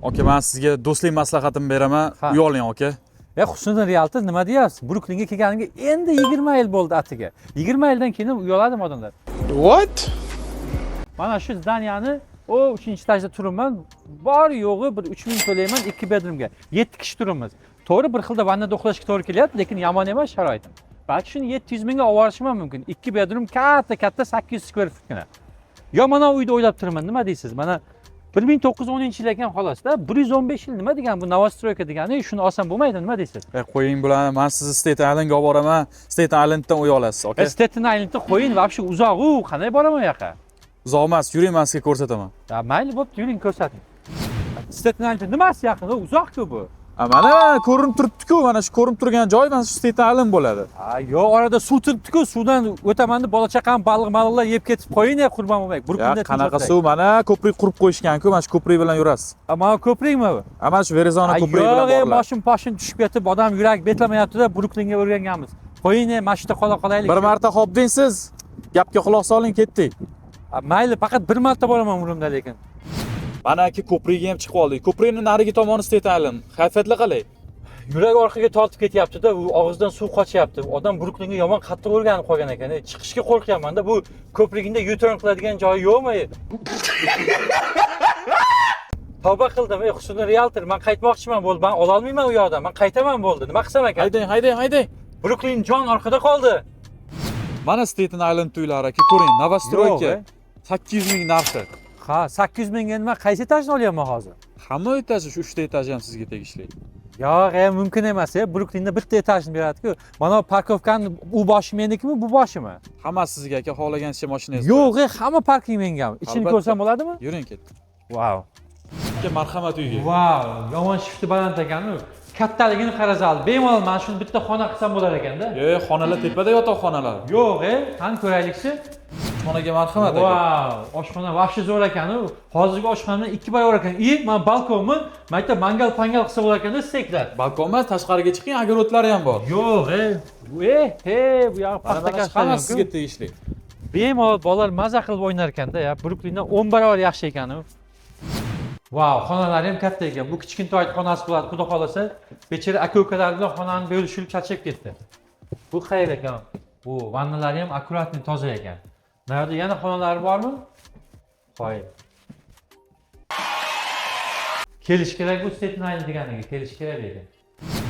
Aka, man sizga do'stlik maslahatimni beraman. Ha. Uy oling, aka. Ya, Husniddin realtor, nima deyapsiz? Bruklinga kelganimga endi 20 yil bo'ldi atiga. 20 yildan keyin ham uy oladimi odamlar? What? Mana shu здания ni o 3-etajda turibman. Bor yo'g'i bir 3000 to'layman 2 bedroomga. 7 kishi turibmiz. To'g'ri, bir xilda vannada uxlashga to'g'ri kelyapti, lekin yomon emas sharoitim. Balki shuni 700 mingga olib borishim ham mumkin. 2 bedroom katta katta 800 square footgina. Yo mana uyda o'ylab turibman, nima deysiz? Mana 1910-yil ekan xolosda, 115 yil nima degan bu новостройка degani, shuni olsam bo'lmaydi, nima deysiz? E, qo'ying bularni, man sizni Staten Islandga olib boraman. Staten Islanddan uy olasiz, aka. Staten Islandni qo'ying, вообще uzoq u, qanday boraman u yoqqa? Uzoq emas, yuring, man sizga ko'rsataman. Ya mayli, bo'pti, yuring, ko'rsating. Staten Island nimasi yaqin? U uzoq-ku bu. A, mana ko'rinib turibdi-ku, mana shu ko'rinib turgan joy mana shu Staten Island bo'ladi. Ha, yo'q, orada suv turibdi-ku, suvdan o'taman deb bola chaqam baliq maliqlar yeb ketib qo'ying, ya qurbon bo'lmay. Bir Ya kunda qanaqa suv? Mana ko'prik qurib qo'yishgan-ku, mana shu ko'prik bilan yurasiz. Mana ko'prikmi bu? A, mana shu Verrazano Ha, ko'prigi bilan yo'q, boriladi. moshin poshin tushib ketib, odam yurak betlamayapti-da, Bruklinga o'rganganmiz. Qo'ying, mana shu yerda qola qolaylik. Bir marta hop deng siz. Gapga quloq soling, ketdik. Ha, mayli, faqat bir marta boraman umrimda lekin. Mana aka, ko'prikka ham chiqib oldik. Ko'prikning narigi tomoni Staten Island. Kayfiyatli qalay? Yurak orqaga tortib ketyapti-da, u og'izdan suv qochyapti. Odam Bruklinga yomon qattiq o'rganib qolgan ekan. Chiqishga qo'rqyapman-da. Bu ko'prigida U-turn qiladigan joyi yo'qmi? Tavba qildim, ey Husniddin realtor, men qaytmoqchiman bo'ldi. Men ola olmayman u yoqdan. Men qaytaman bo'ldi. Nima qilsam ekan? Haydang, haydang, haydang. Bruklin jon orqada qoldi. Mana Staten Island uylari aka, ko'ring, новостройка. Yo'q, 800 ming narxi. Ha, 800 mingga nima qaysi etajni olyapman hozir? Hamma etaji, shu 3 ta etaji ham sizga tegishli. Yo'q, mumkin emas, Bruklinda bitta etajni beradi-ku. Mana bu парковка ni u boshi menikimi, bu boshimi? Hammasi sizga aka, xohlagancha mashinangiz. Yo'q, hamma parking mengami? Ichini Albatta. ko'rsam bo'ladimi? Yuring, ketdik. Vau. Aka, marhamat uyga. Vau, yomon shifti baland ekan-u. Kattaligini qarasal, bemalol mana shuni bitta xona qilsam bo'lar ekanda. Yo'q, xonalar tepada, yotoqxonalar. Yo'q, qani ko'raylikchi. Oshxonaga marhamat aka. Vau, oshxona вообще zo'r ekan-u. Hozirgi oshxonadan 2 barobar ekan. И, mana balkonmi? Mana yerda mangal pangal qilsa bo'lar ekanda, steklar. Balkon emas, tashqariga chiqing, огород lari ham bor. Yo'q, bu he, bu yog'i Mana paxta mana shu hammasi sizga tegishli. Bemalol bolalar maza qilib o'ynar ekanda, ya. Bruklindan 10 barobar yaxshi ekan u. Vau, xonalari ham katta ekan. Bu kichkintoy xonasi bo'ladi, xudo xolasa. Bechora aka-ukalari bilan xonani bo'lishib charchab ketdi. Bu qayer ekan? Bu vannalari ham аккуратный, toza ekan. Narida yana xonalari bormi? Qoyil. Kelish kerak bu Staten Island deganiga, kelish kerak lekin.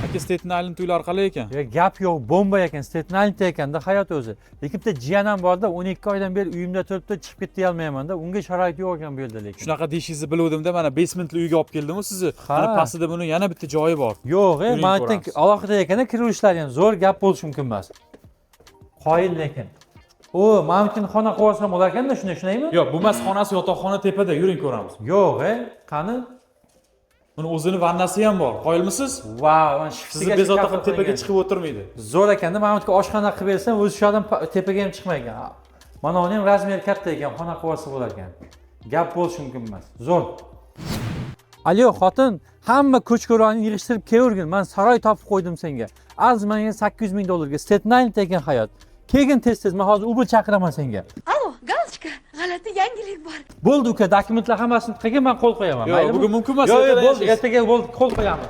Aka, Staten Island uylari qalay ekan? Ya gap yo'q, bomba ekan, Staten Islandda ekanda hayot o'zi. Lekin bitta jiyanam borda, 12 oydan beri uyimda turibdi, chiqib ketdi olmayman-da. Unga sharoit yo'q ekan bu yerda lekin. Shunaqa deyishingizni biluvdim-da, mana basementli uyga olib keldim-ku sizni. Ha. Mana pastida buni yana bitta joyi bor. Yo'q, Yuring, mana yerdan ko'ramiz. alohida ekanda kiraverishlari ham zo'r, gap bo'lishi mumkin emas. Qoyil lekin. U, mana uchun xona qilib olsam bo'lar ekanda, shunday, shundaymi? Yo'q, bu emas xonasi, yotoqxona tepada, yuring ko'ramiz. Yo'q, qani? Buni o'zini vannasi ham bor. Qoyilmisiz? Vau, mana Sizni bezovta qilib tepaga chiqib o'tirmaydi. Zo'r ekanda, mana bu yerga oshxona qilib bersam, o'zi shu odam tepaga ham chiqmaygan. Mana uni ham размер katta ekan, xona qilib olsa bo'lar ekan. Gap bo'lishi mumkin emas. Zo'r. Alo, xotin, hamma ko'chko'roni yig'ishtirib kelavergin. Men saroy topib qo'ydim senga. Arzimanga 800 ming dollarga. Staten Island ekan hayot. Kelgin tez-tez, men hozir Uber chaqiraman senga. Alo, Galочка, g'alati yangilik bor. Bo'ldi uka, dokumentlar hammasini qilgin, men qo'l qo'yaman. Yo'q, maylimi? bugun mumkin emas, Yo'q, ertaga bo'ldi, yashaysiz. ertaga bo'ldi, qo'l qo'yamiz.